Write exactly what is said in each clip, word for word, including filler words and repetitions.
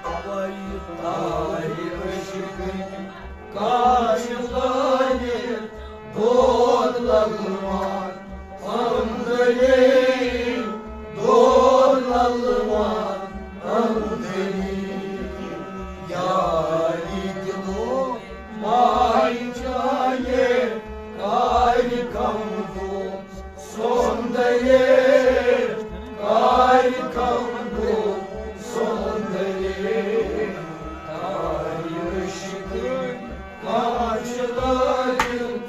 اوے تارِ عشقٕکۍ کاج لٲگِتھ دود لگوان أنٛدری، دود لگوان أنٛدری۔ یاری دِلو ماے چانے کارِ کم گو سوندرے، کارِ کم گو سوندرے۔ تارِ عشقٕکۍ کاج لٲگِتھ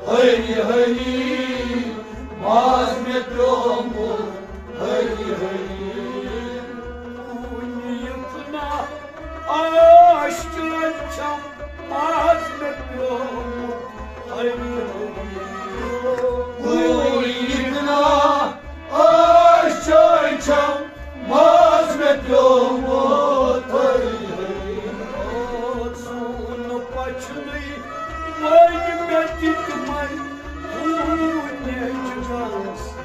ہری ہری، ماز مےٚ پیومُت ہری ہری۔ کُنہِ یُتھ نہ آش چٲنۍ چھم، ماز مےٚ پیومُت ہری ہری۔ کُنہِ یُتھ نہ آش چٲنۍ چھم، ماز مےٚ پیومُت ہری ہری۔ سون پچھنُے وٲلۍ مےٚ تہِ تِمن، دوٗنہِ چھُ گژھان۔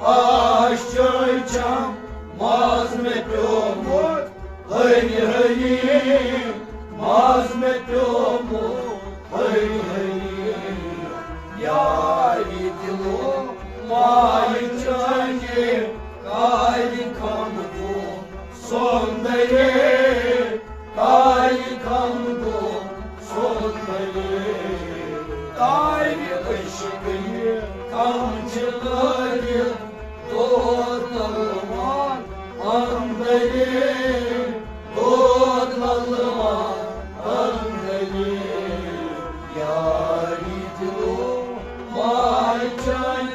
آش چٲنۍ چھم، ماز مےٚ پیومُت ہری ہری، ماز مےٚ پیومُت ہری ہری۔ یاری دِلو مایہِ چانہِ، کارِ کم گوٚو سون دلیل، کارِ کم گوٚو سون دلیل۔ تارِ عشقٕے کم چھِ لٲگِتھ دود للوان اندرے، دود للوان اندرے۔ یاری دِلو ماے چانہِ۔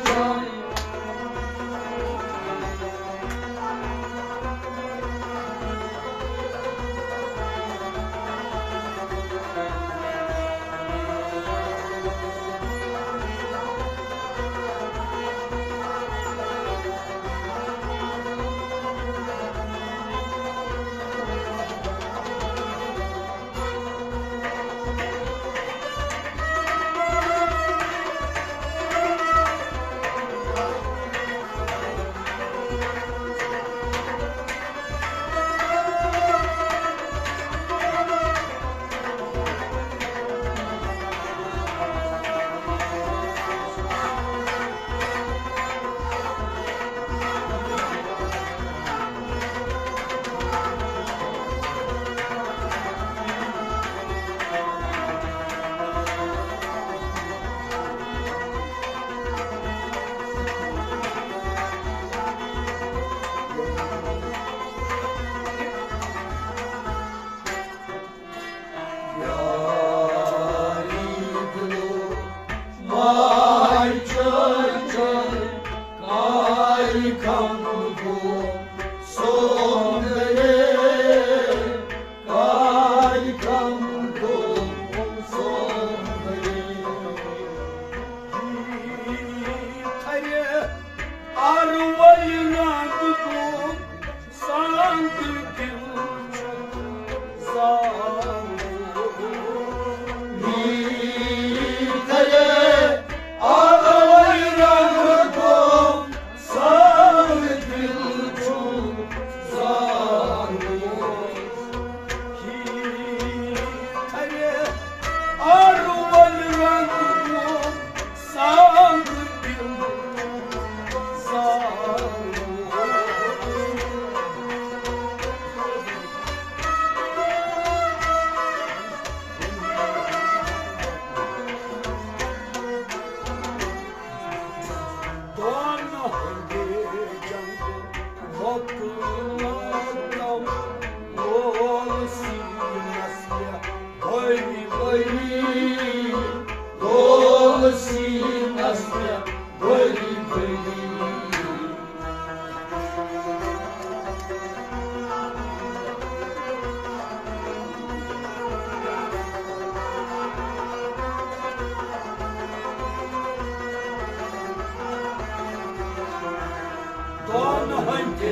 دۄن ہٕنٛدِ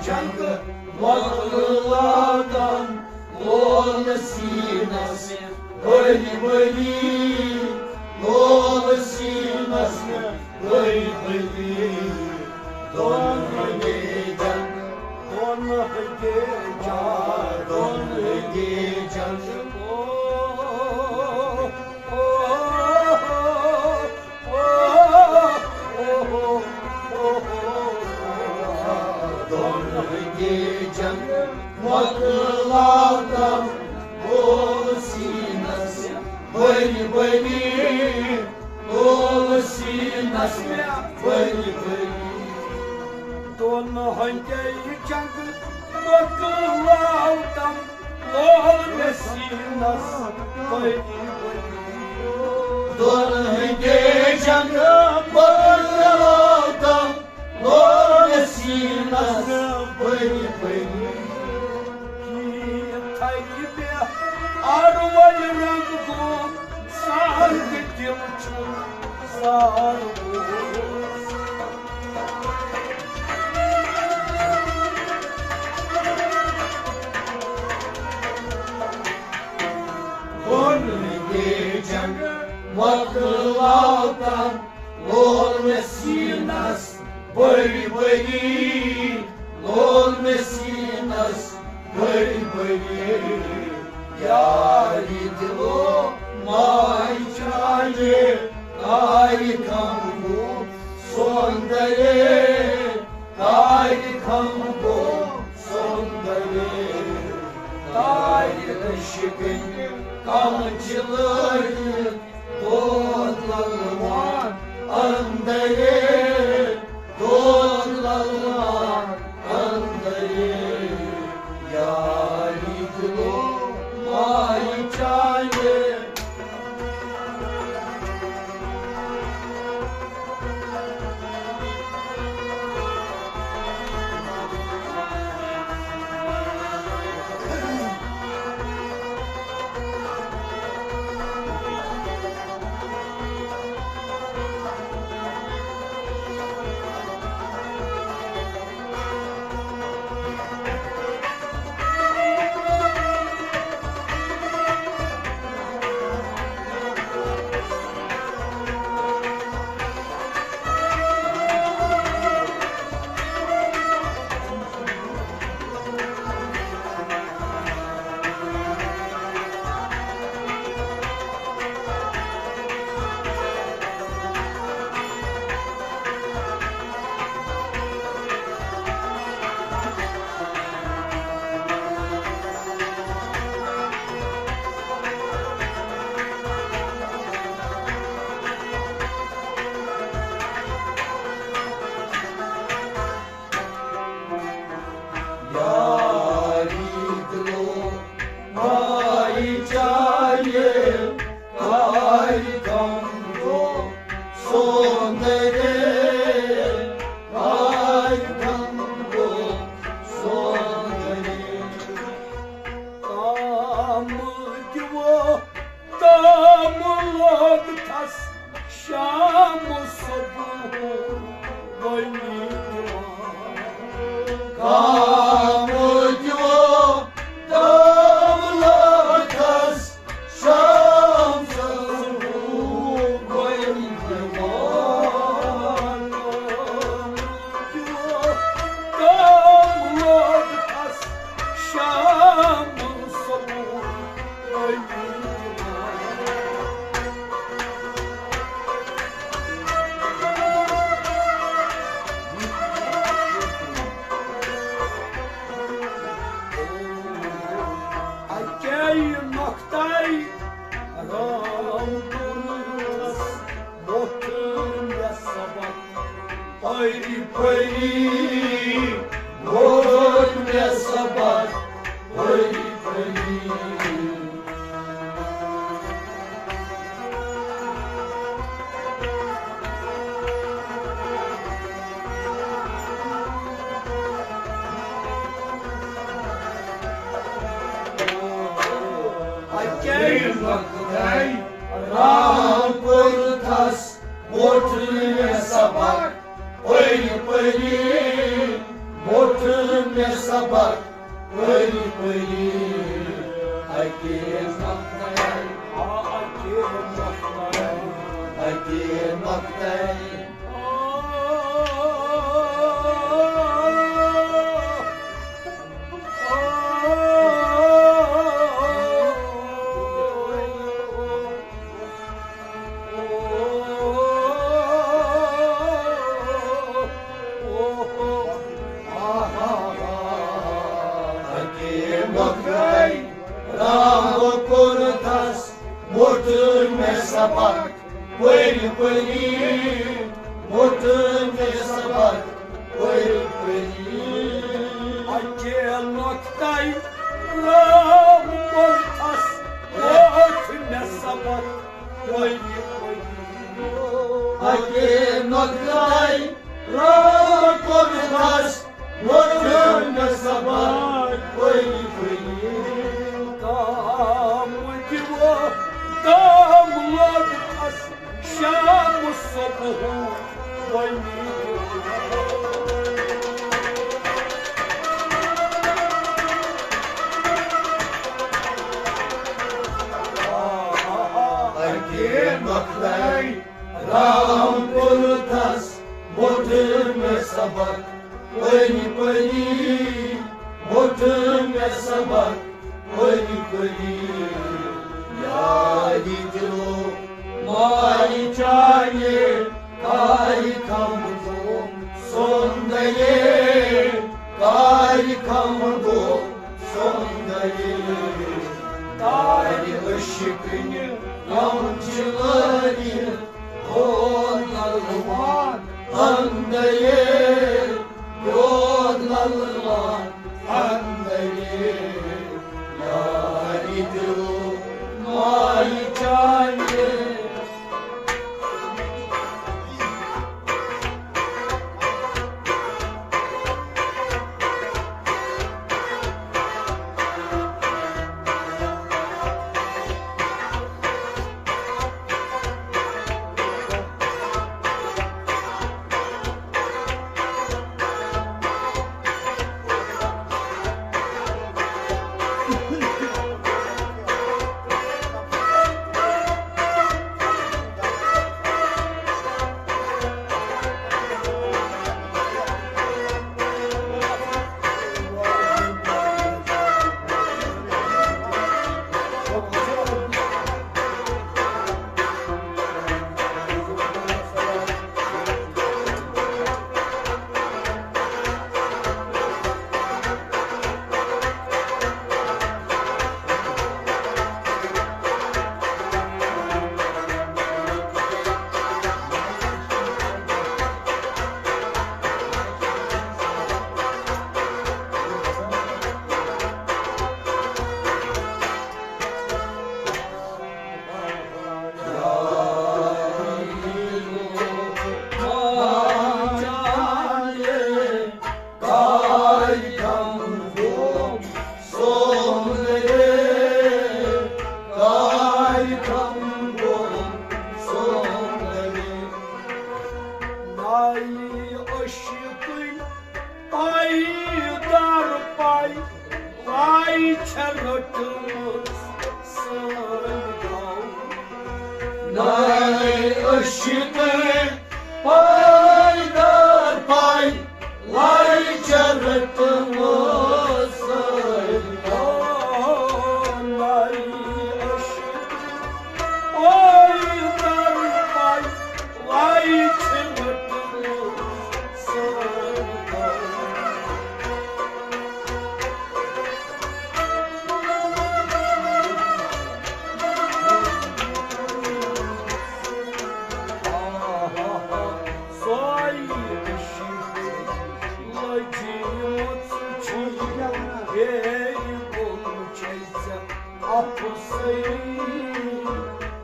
جنگہٕ مۄکلٲوتن لول سیٖنس ؤری ؤری، لول سیٖنس ؤری ؤری۔ دۄن ہٕنٛدِ جنگہٕ، دۄن ہٕنٛدِ جنگہٕ، دۄن ہٕنٛدِ جنگہٕ۔ او، او، او۔ دۄن ہٕنٛدِ جنگہٕ مۄکلاوتن لول سیٖنس ؤری ؤری، لول سیٖنس مےٚ بٔری بٔری۔ دۄن ہٕنٛدے جنگ مۄکلاو تم، لول مےٚ سیٖنس بٔری بٔری۔ دۄن ہٕنٛدے جنگ مۄکلاو تم، لول مےٚ سیٖنس بٔری بٔری۔ یہِ تھَوِ مےٚ اَروَل رنٛگ گوٚو، سہل تہٕ دِل چھُ سہل گوٚو۔ دۄن ہٕنٛدے جنگ مۄکلاو تم، لول مےٚ سیٖنس بٔری بٔری، لول مےٚ سیٖنس بٔری بٔری۔ یاری دِلو ماے چانہِ، تارِ کم گوٚو سون دلے، تارِ کم گوٚو سون دلے۔ تارِ عشقٕکۍ کم چھِ لٲگِتھ، دود للوان اندرے، دود للوان اندرے۔ یاری دِلو ماے چانہِ۔ یاری دِلو ماے چانہِ، آے غم گوٚو سون دلے، آے غم گوٚو سون دلے۔ کام دِوو تام لوگ تھس شام صبح وۄنی دِوان۔ کام دِوو تام لوگ تھس شام صبح وۄنی دِوان۔ کام دِوو تام لوگ تھس شام صبح وۄنی دِوان۔ اَکے نۄختَے رام کوٚرُس موٚتھ مےٚ سبق۔ پٔری پٔری ووت مےٚ سبق، پٔری پٔری۔ اَکے وقتَے رام کوٚرُتھس موٚتھ مےٚ سبق، پٔری پٔری موٚتھ مےٚ سبق، پٔری پٔری۔ اَکے وقتَے، آ، اَکے وقتَے، اَکے وقتَے۔ اَکے مۄکھرَے رام کوٚرتھس موٚتھ مےٚ سبق، پٔرۍ پٔرۍ ووٚتھ مےٚ سبق پٔرۍ پٔرۍ۔ اَکے نۄقطَے رام کوٚر تھَس، ووٚتھ مےٚ سبق پٔرۍ پٔرۍ۔ اَکے نۄقطَے رام کوٚر تھَس، ووٚتھ مےٚ سبق پٔرۍ پٔرۍ۔ کام دِوو، کام لوٚگ تھَس، شام صبح وۄنۍ۔ اَکے نۄقطَے رام کوٚر تھَس، ووٚتھ مےٚ سبق پٔرۍ پٔرۍ، ووٚتھ مےٚ سبق پٔرۍ پٔرۍ۔ یارِ دِلو مارِ چانہِ، کارِ کم گوٚو سون دلیل، کارِ کم گوٚو سون دلیل۔ کارِ عشقٕنہِ کم چھِ لٲرِتھ، دود للوان اندرے، دود للوان اندرے، یارِ دِلو مارِ چانہِ۔ ناے عشقٕنۍ پایدار پاے، پاے چھےٚ رٔٹمٕژ سٲنۍ گاو۔ ناے عشقٕنۍ پایدار پاے، پاے چھےٚ رٔٹمٕژ سٲنۍ گاو۔ ناے عشقٕنۍ پایدار پاے، پاے چھےٚ رٔٹمٕژ سٲنۍ گاو۔ سۄے عشق لٔجمٕژ چھِ ہیٚرِ بۄن چھے ژےٚ اَپُزٕے،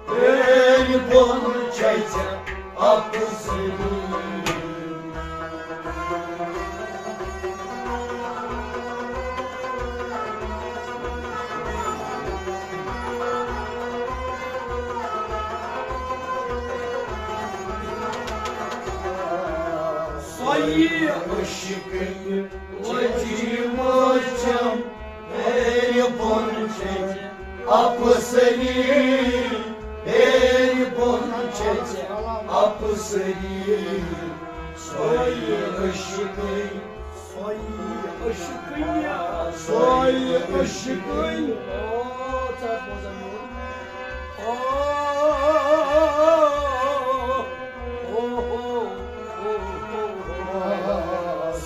ہیٚرِ بۄن چھے ژےٚ اَپُزٕے۔ سۄے عشقٕنۍ لٔجمٕژ چھَم ہیٚرِ بۄن چھے ژےٚ اَپُزٕے، ہیٚرِ بۄن چھے ژےٚ اَپُزٕے۔ سۄے عشقٕنۍ، سۄے عشقٕنۍ، سۄے عشقٕنۍ۔ او، ژٕ حظ بوزان میون۔ او، او، او، او، او۔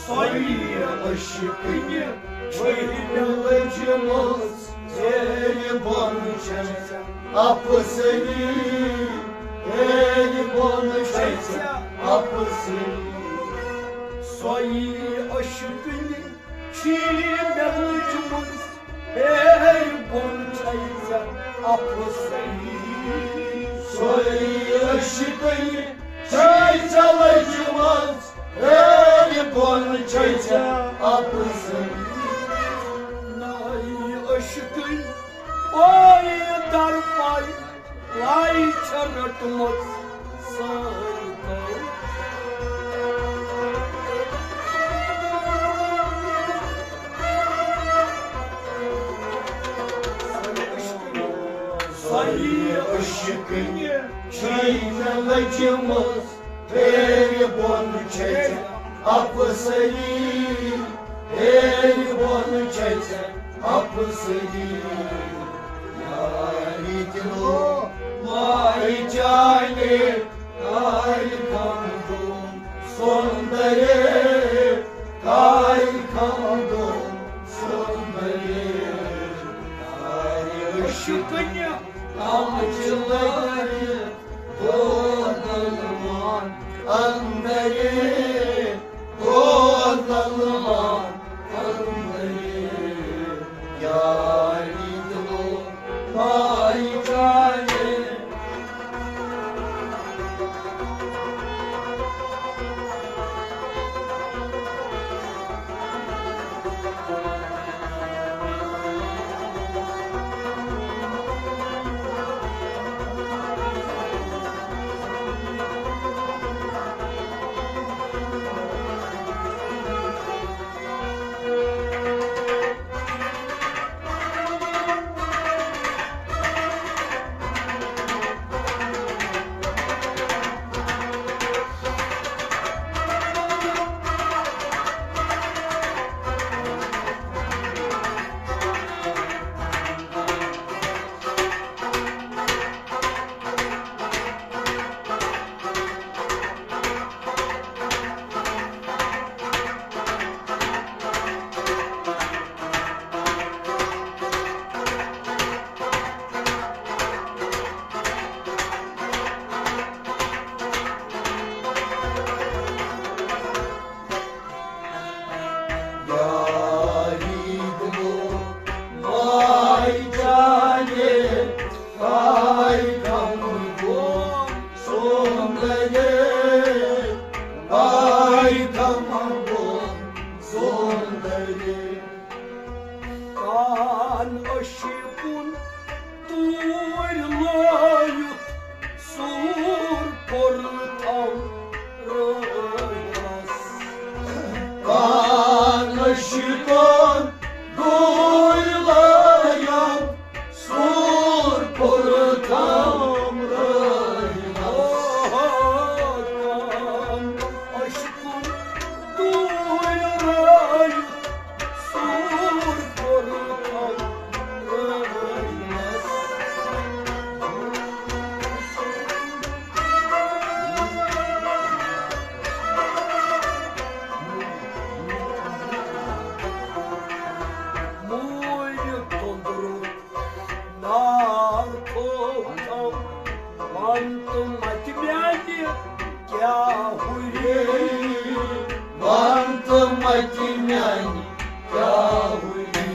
سۄے عشقٕنۍ چھے مےٚ لٔجمٕژ۔ ہیٚرِ بۄن چھے ژےٚ اَپُزٕے، ہیٚرِ بۄن چھے ژےٚ اَپُزٕے۔ سۄے عشقٕنۍ چھی مےٚ لٔجمٕژ، ہیٚرِ بۄن چھے ژےٚ اَپُزٕے۔ سۄے عشقٕنۍ چھے ژےٚ لٔجمٕژ، ہیٚرِ بۄن چھے ژےٚ اَپُزٕے۔ نَے عشقٕنۍ پایہِ در پایہِ، لَے چھےٚ رٔٹمٕژ سٲرۍ کٲم۔ سۄے عشقٕنۍ چھے مےٚ لٔجمٕژ، ہیٚرِ بۄن چھے ژےٚ اَپُزٕے، ہیٚرِ بۄن چھے ژےٚ اَپُزٕے۔ یارِ دِلو، مایہِ جانہِ، کارِ کم دو سُندرے، کارِ کم دو سُندرے۔ یارِ عشقٕنہِ کم چھِ لٲگِتھ بوتل مان اندرے، بوتل مان اندرے۔ یارِ دِلو، مایہِ جانہِ۔ یارِ دِلو، مایہِ جانہِ، کارِ کم دو سُندرے، کارِ کم دو سُندرے۔ کان عشقُن توٗرۍ لٲیِتھ سوٗر کوٚر تھم رٲیِس۔ کان عشقُن توٗرۍ لٲیِتھ سوٗر کوٚر تھم رٲیِس۔ کان عشقُن توٗرۍ لٲیِتھ سوٗر کوٚر تھم رٲیِس۔ موٗرِ توٚنٛدرُک نار تھوٚو تھم، وَن تہٕ مَتہِ میٛانہِ کیٛاہ ہُری؟ وَن تہٕ مَتہِ میٛانہِ کیٛاہ ہُری؟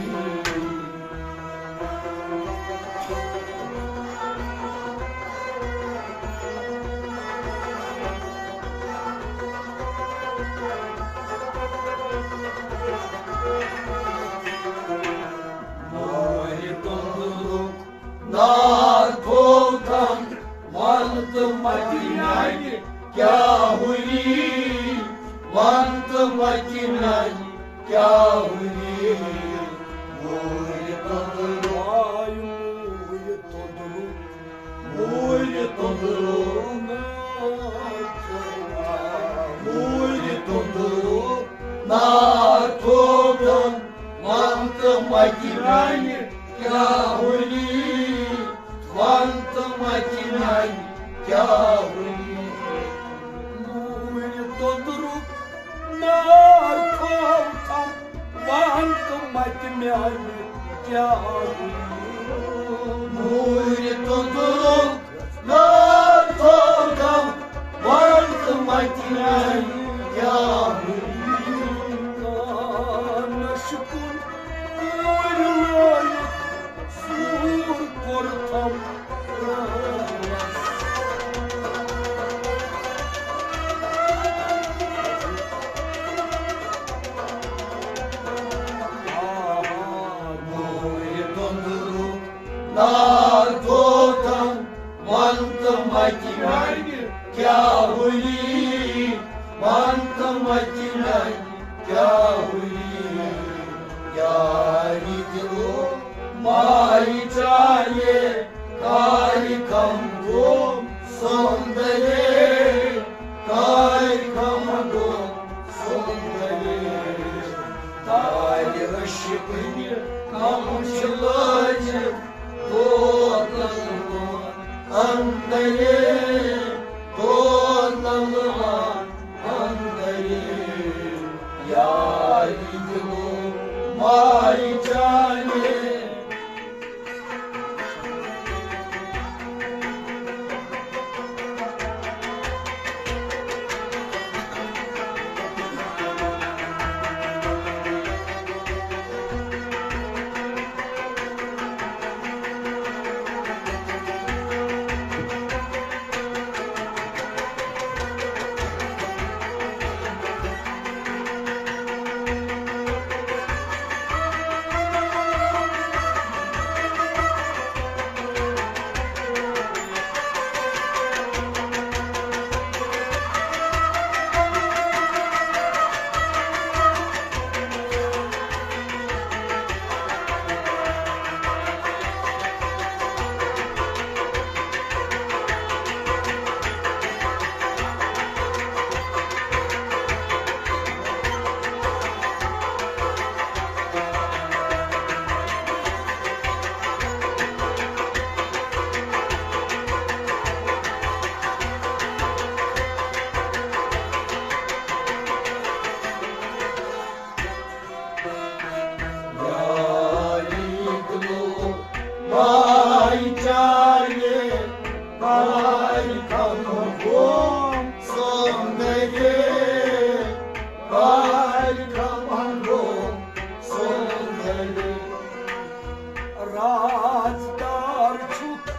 موٗرِ توٚنٛدرُک نار تھوٚو تھم، وَن تہٕ مَتہِ میٛانہِ کیٛاہ ہُری؟ وَن تہٕ مَتہِ میٛانہِ کیٛاہ ہُری؟ موٗرِ توٚنٛدرُک، آے موٗرِ توٚنٛدرُک، موٗرِ توٚنٛدرُک، موٗرِ توٚنٛدرُک نار تھوٚو تھم، وَن تہٕ مَتہِ میٛانہِ کیٛاہ ہُری؟ وَن تہٕ مَتہِ میٛانہِ کیٛاہ ہُری؟ موٗرِ توٚنٛدرُک نار تھوٚو تھم، وَن تہٕ مَتہِ میٛانہِ کیٛاہ ہُری؟ موٗرِ توٚنٛدرُک نار تھوٚو تھم، وَن تہٕ کیٛاہ ہُہ کانٛہہ نہ شُکُن کوٗرِ لٲیِتھ سوٗر کوٚر تھم۔ آہا، نوٗرِ دۄندرُک نار دھوکم، ون تہٕ متہِ میانہِ کیٛاہ ہولی، ون تہٕ متہِ میانہِ کیٛاہ ہولی، یاری دِلو مایہِ چانہِ کارِ کم گوٚو سوندرے، کارِ کم گوٚو سوندرے، کارِ رشہِ بنہِ کم چھِ لٲجہِ، دود نلوان اندرے، دود نلوان اندرے، یاری دِلو مایہِ چانہِ۔ یاری دِلو مایہِ چانہِ، مایہِ کم گوم سوندرے، مایہِ کم گوم سوندرے۔ رازدار چھُکھ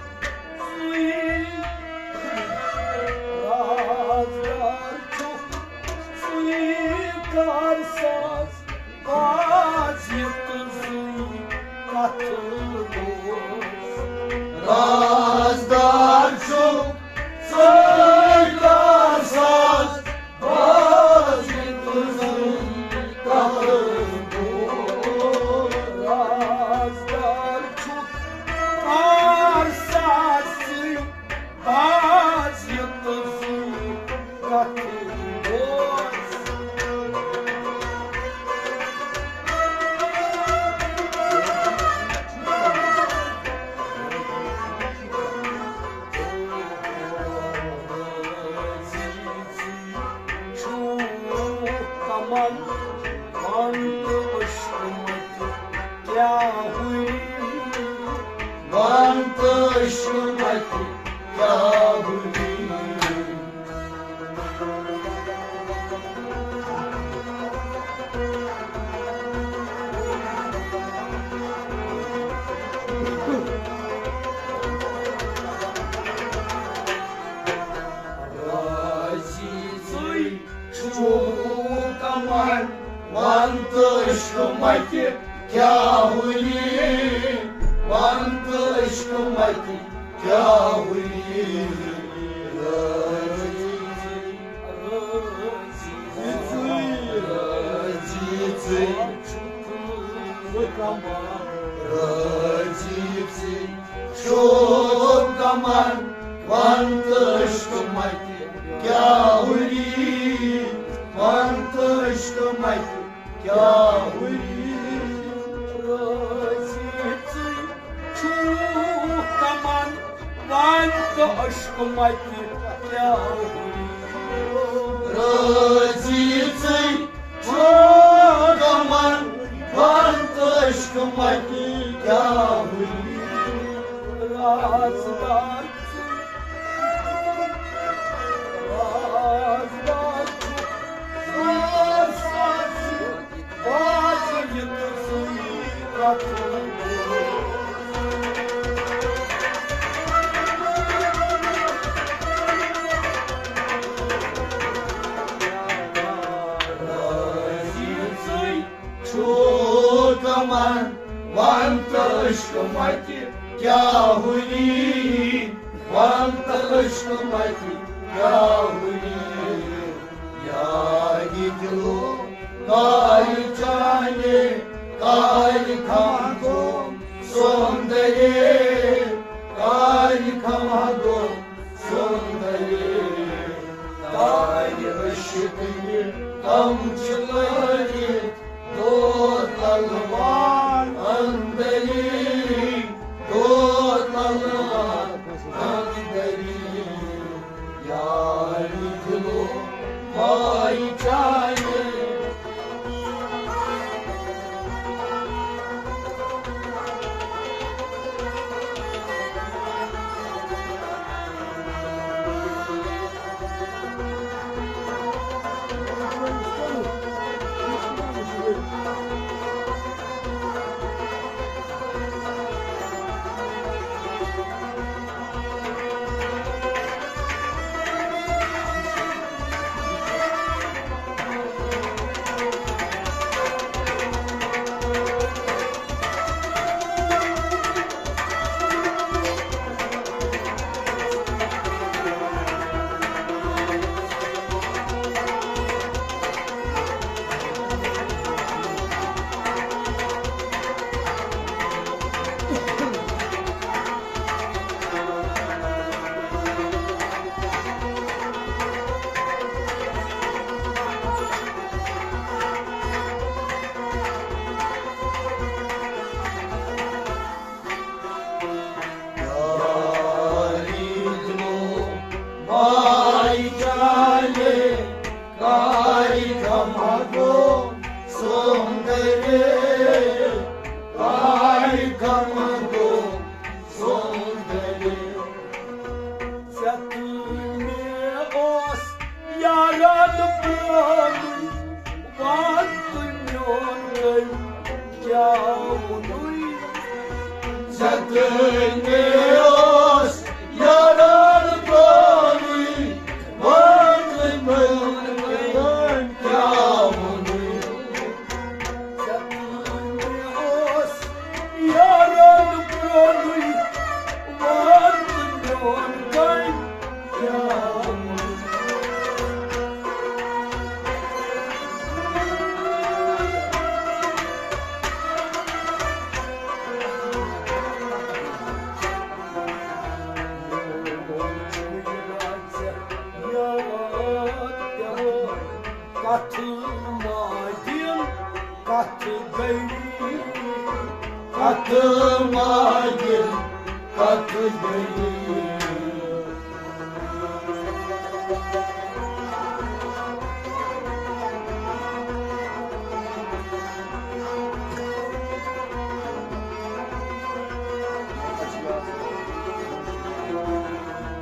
ژٕے، رازدار چھُکھ ژٕے، کر ساز باز یہِ تہٕ زٕے کتھ بوز۔ رازدار چھُکھ ژٕے، کر ساز باز یہِ تہٕ زٕے کتھ بوز۔ رازدار چھُکھ کر ساز ژٕے باز یہِ تہٕ زٕے کتھ بوز۔ چھُ کمن ون تہٕ عشق متہِ کیٛاہ ہولی۔ ون تہٕ عشق متہِ کیٛاہ ہولی۔ رازی ژٕے چھُکھ کمن، ون تہٕ عشق متہِ کیٛاہ ہولی، ون تہٕ عشق متہِ کیٛاہ ہولی۔ رازی ژٕے، رازی ژٕے، رازی ژٕے چھُکھ کمن، رازی ژٕے چھُکھ کمن، ون تہٕ عشق متہِ کیٛاہ ہولی، ون تہٕ عشق متہِ کیٛاہ ہولی۔ رازی ژٕے چھُکھ کمن، ون تہٕ عشق متہِ کیٛاہ ہولی۔ رازی ژٕے چھُکھ کمن، ون تہٕ عشق متہِ کیٛاہ ہولی۔ رازدار ژٕے، رازدار وَن تہٕ عشق مَتہِ کیٛاہ ہُری، وَن تہٕ عشق مَتہِ کیٛاہ ہُری۔ یاری دِلو کارِ چانہِ، کارِ کھمہٕ گوٚو سون دلیل، کارِ کھمہٕ گوٚو سون دلیل۔ تارِ عشقٕکۍ کم چھِ لٲگِتھ، دود تلوار اندری، دود تلوار اندری۔ یاری دِلو ماے چانہِ۔ یاری دِلو ماے چانہِ، کارِ کھمہٕ گوٚو سون دلیل، کارِ کھمہٕ گوٚو سون دلیل۔ ژےٚ تہٕ مےٚ اوس یاران پرٛانُے، وَن تہٕ میون دِل کیٛاہ ووٚنُے؟ ژےٚ تہٕ مےٚ اوس یاران پرٛانُے، وَن تہٕ میون دِل کیٛاہ ووٚنُے؟ ژےٚ تہٕ مےٚ اوس یاران پرٛانُے، وَن تہٕ میون دِل کیٛاہ ووٚنُے؟ یاد پٮ۪وان کتھ ماجہِ، کتھ گٔیی، کتھ ماجہِ، کتھ گٔیی۔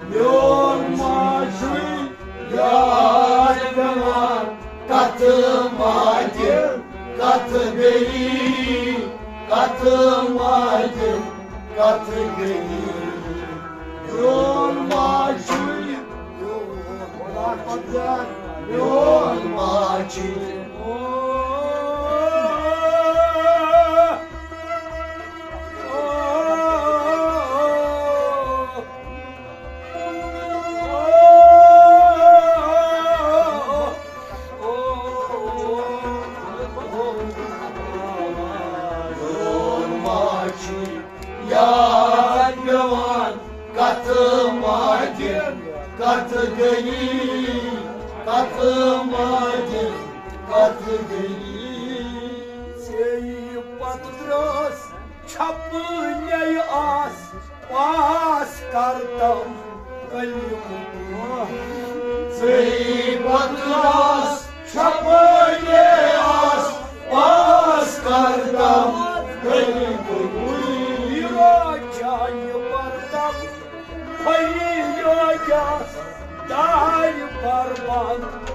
میون ماجہِ یاد پٮ۪وان، کتھ ماجہِ، کتھ گٔیی، کتھ ماجہِ، کتھ گٔیی۔ میون ماجہِ، میون ماجہِ۔ میون ماجہِ یاد پٮ۪وان، کتھ ماجہِ، کتھ گٔیی، کتھ ماجہِ، کتھ گٔیی۔ ژے پتہٕ درٛاس چھپہٕ نیہِ آس، پاس کردم کلمہٕ۔ ژے پتہٕ درٛاس چھپہٕ نیہِ آس، پاس کردم کلمہٕ۔ یہِ راجا یہِ وردم، پھٔلی یوجس دارِ پربند۔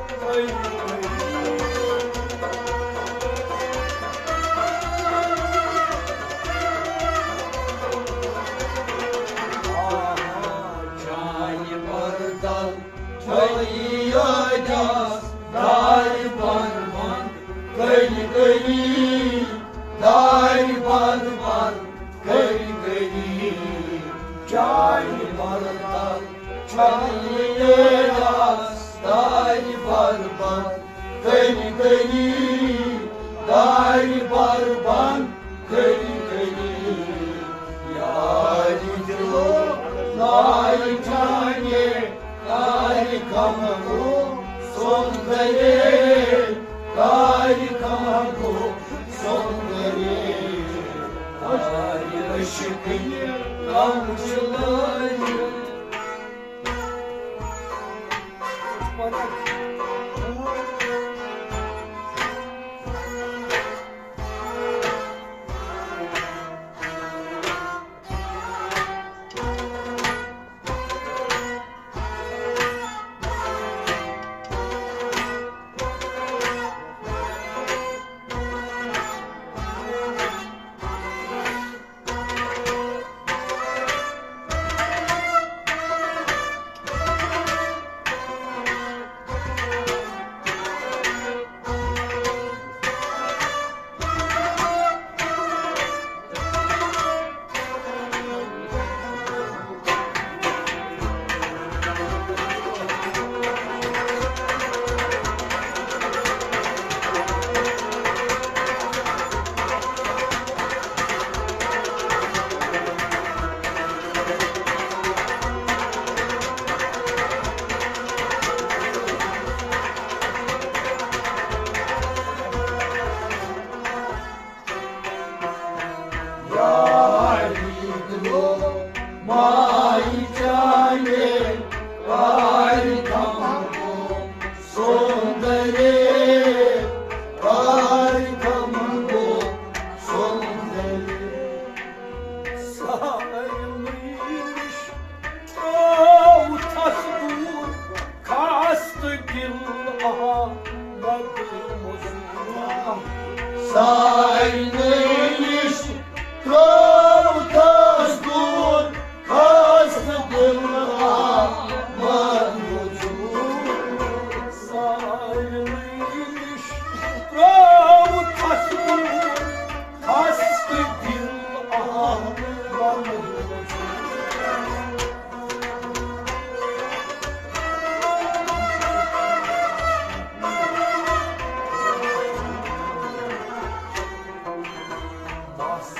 چانہِ پردن چھٲیی یٲجس دارِ پربند۔ کٔلۍ کٔلۍ دارِ بَر بَر کٔرۍ کٔرۍ، چانہِ بَر بَر چھَنہٕ نیران۔ دارِ بَر بَر کٔرۍ کٔرۍ، دارِ بَر بَر کٔرۍ کٔرۍ، یارِ دِلو نارِ چانہِ، کارِ کم گو سوندرے، کارِ کم گو سوندرے، کارِ عشقٕنۍ کم چھِ لٲرۍ۔ یاری دِلو ماے چانہِ، کارِ کم گو سوندرے، کارِ کم گو سوندرے۔ سارنٕے نِش ترٛوو تھس دوٗر، خاص تہٕ دِل احمد مزوٗر۔ سارنٕے نِش ترٛوو تھس دوٗر، خاص تہٕ دِل احمد مزوٗر۔ سارنٕے نِش ترٛوو تھس دوٗر، خاص تہٕ دِل احمد مزوٗر۔ بس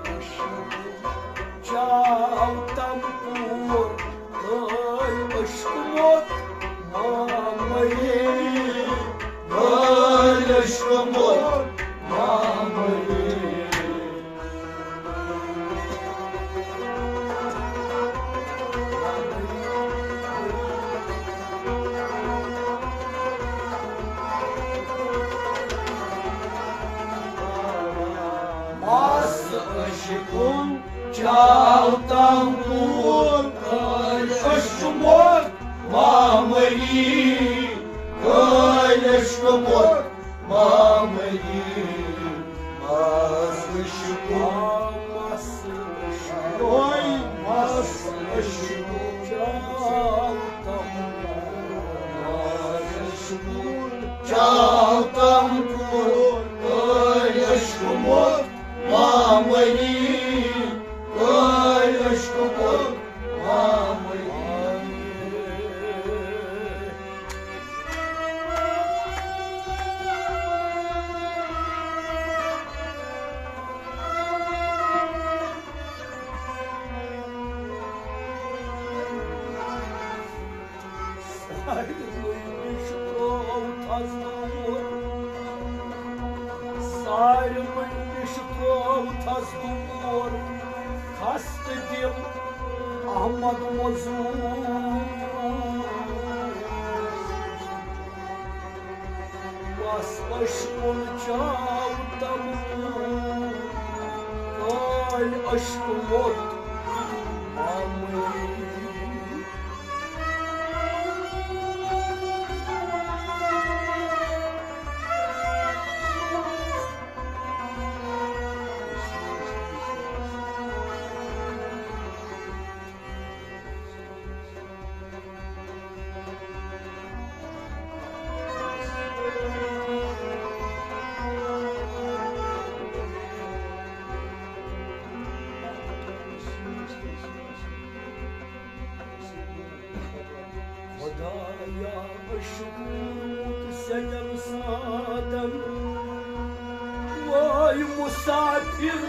عشق چاو تم پور، ٲے عشق موت مامرے، ٲے عشق موت مامرے۔ مس عشقُن چاو تام پوٗر، کٲلۍ عشق موت مامری، کٲلۍ عشق موت مامری۔ مس عشقُن، مس عشقُن، مس عشقُن چاو تام پوٗر، مس عشقُن چاو تام پوٗر، کٲلۍ عشق موت مامری، کٲلۍ عشق موت مامری۔ سارنٕے نِش ترٛوو تھس دوٗر، سارنٕے نِش ترٛوو تھس دوٗر، خستہٕ دِل احمد مزوٗر۔ مس عشقُن چاو تم پوٗر، کٲلۍ عشق موت مامری۔ سجن سادن وٲے مسافر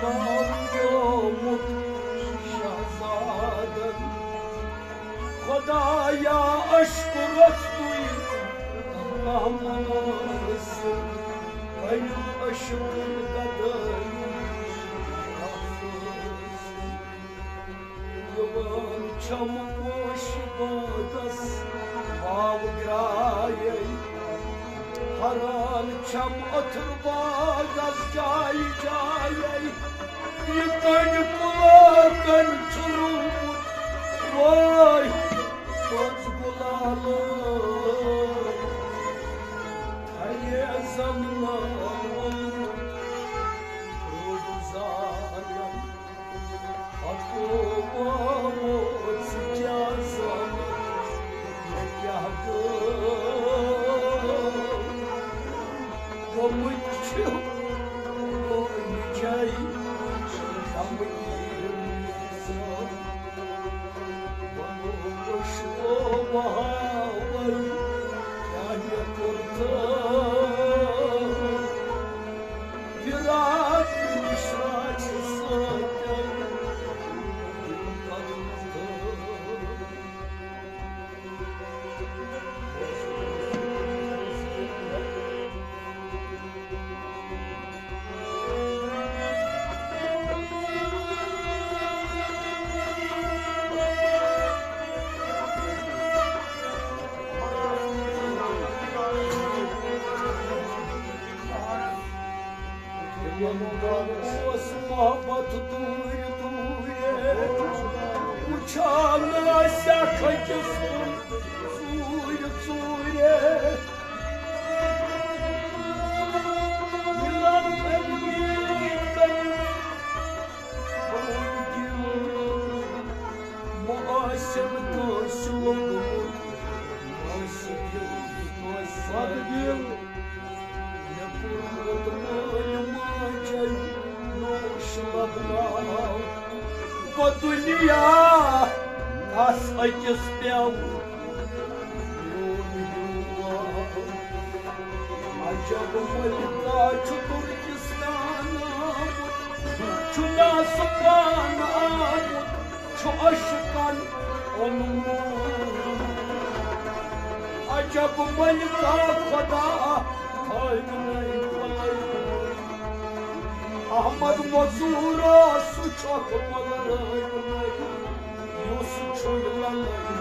ناو گیومُت شہزادن۔ خدایا اشکرس تُے رحمان سُنٛد، کٔرِو اشکر گدٲیی۔ یِوان چھَم پوشہِ باغس باو گرٛایے، ہران چھَم اَتھٕ باغس جایہِ جایہِ۔ یہِ کٔنۍ پُلاکن چھُ روٗمُت وٲے منٛز گُلالہٕ۔ تھلہِ زمنہٕ اولمُت روٗد زالن۔ ہتو بابو، ژٕ کیٛاہ زانکھ، مےٚ کیٛاہ گٔے؟ گٔمٕتۍ چھِ وٲنۍ جایہِ غمگیٖن اِنسان۔ وَنو وٕچھو بہاوَل کیٛاہ مےٚ کوٚر تہٕ۔ وِراٹھ مِشرا چھِ سٲتٮ۪ن۔ یِمن اوس محبت دوٗرِ دوٗرِ، وُچھان ٲسۍ اکھ أکِس کُن ژوٗرِ ژوٗرِ۔ مِلان أمۍ کٔرِتھ مےٚ آسن کٲنٛسہِ لوٚگمُت، آسہِ دِل، آسہِ دِل۔ مےٚ کوٚرمُت مٲلۍ ماجہِ نوش لبناو۔ گوٚو دُنیا کس أکِس پٮ۪و میون ہیوٗ۔ عجب ملکہ چھُ ترکستان آمُت، چھُ نازُکان آمُت، چھُ عشقن اونمُت۔ عجب ملکہ خدا تھٲوِنَے بلٲوِتھ۔ احمد مزورا سُہ چھُکھ بلٲوِتھ۔ یُس چھُے للہٕ